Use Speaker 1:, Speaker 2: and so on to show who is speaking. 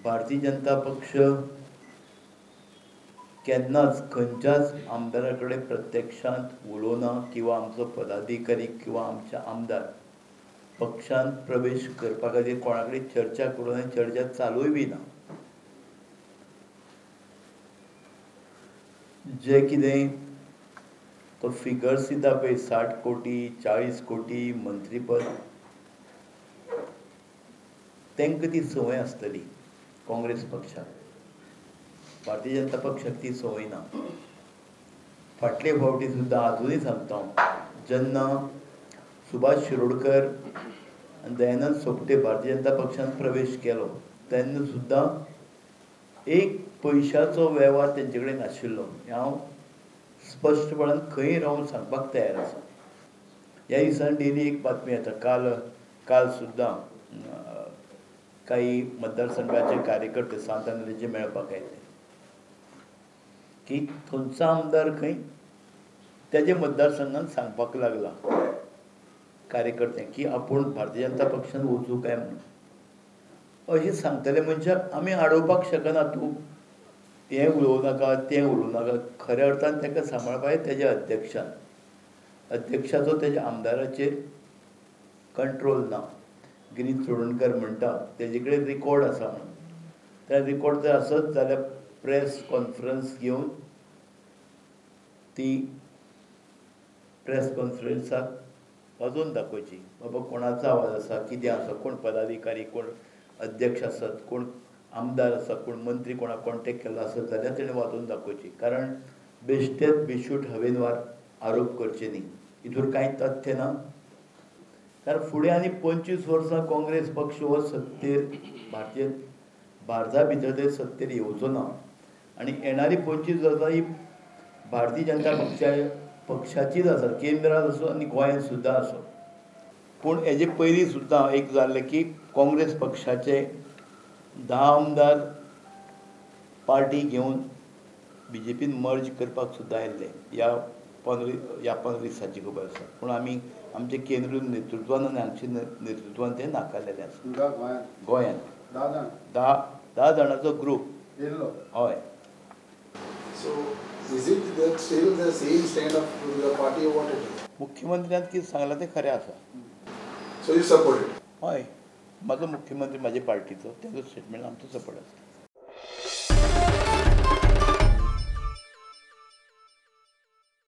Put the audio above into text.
Speaker 1: भारतीय जनता पक्ष केन्नाच खंयच्याच आमदारा कडेन प्रत्यक्षांत उलोवना किंवा आमचो पदाधिकारी किंवा आमचे आमदार पक्षांत प्रवेश करपा खातीर कोणा कडेन चर्चा करूं आनी चर्चा चालूय बी ना. जे कितें तो फिगर्स दिता पळय 60 कोटी 40 कोटी मंत्रीपद, तांकां ती संवय आसतली काँग्रेस पक्षाक. भारतीय जनता पक्षाक ती संवय ना. फाटले फावटी सुद्दां आजुनूय सांगता हांव, जेन्ना सुभाष शिरोडकर आनी दयानंद सोपटे भारतीय जनता पक्षान प्रवेश केलो तेन्ना सुद्दां एक पयशाचो वेव्हार तेंचे कडेन नाशिल्लो. हांव स्पश्टपणान खंय रावन सांगपाक तयार आसा. ह्या दिसांनी डेली एक बातमी येता. काल सुद्दां काही मतदारसंघाचे कार्यकर्ते सांत आंद्रेचे मेळपाक आयले की थंयचो आमदार खंय तेजे मतदारसंघान सांगपाक लागला कार्यकर्त्यांक की आपूण भारतीय जनता पक्षान वचूं काय म्हणून. अशें सांगतले मनशाक आमी आडोवपाक शकना, तूं हें उलोवं नाका तें उलोवं नाका. खऱ्या अर्थान ताका सांबाळपाक तेज्या अध्यक्षान, अध्यक्षाचो तेज्या आमदाराचेर कंट्रोल ना. गिरीश चोडणकर म्हणटा तेजे कडेन रिकॉर्ड आसा म्हणून, त्या रिकॉर्ड जर आसत जाल्यार प्रेस कॉन्फरन्स घेवन ती प्रेस कॉन्फरन्साक वाजोवन दाखोवची, बाबा कोणाचो आवाज आसा, कितें आसा, कोण पदाधिकारी, कोण अध्यक्ष आसत, कोण आमदार आसा, कोण मंत्री, कोणाक कॉन्टेक्ट केल्लो आसत जाल्यार तेणें वाजोवन दाखोवची. कारण बेश्टेच बेशूट हवेनवार आरोप करचे न्ही, हितूर कांय तथ्य ना. कारण फुडें आनी 25 वर्सां काँग्रेस पक्ष हो सत्तेर भारतीय भारता भितर ते सत्तेर येवचो ना आनी येणारी 25 वर्सां ही भारतीय जनता पक्षाचीच आसा, केंद्रांत आसूं आनी गोंयांत सुद्दां आसूं. पूण हेजे पयलीं सुद्दां एक जाल्लें की काँग्रेस पक्षाचे 10 आमदार पार्टी घेवन बीजेपीन मर्ज करपाक सुद्दां आयिल्ले. ह्या 15 दिसांची खबर आसा. पूण आमी आमचे केंद्रीय नेतृत्वान आनी हांगचे नेतृत्वान ते नाकारलेले आसा. गोंयांत 10 जाणांचो ग्रूप. हय. मुख्यमंत्र्यान कितें सांगलां तें खरें आसा. हय, म्हाजो मुख्यमंत्री म्हाजे पार्टीचो, तेजो स्टेटमेंट आमचो सपोर्ट आसा.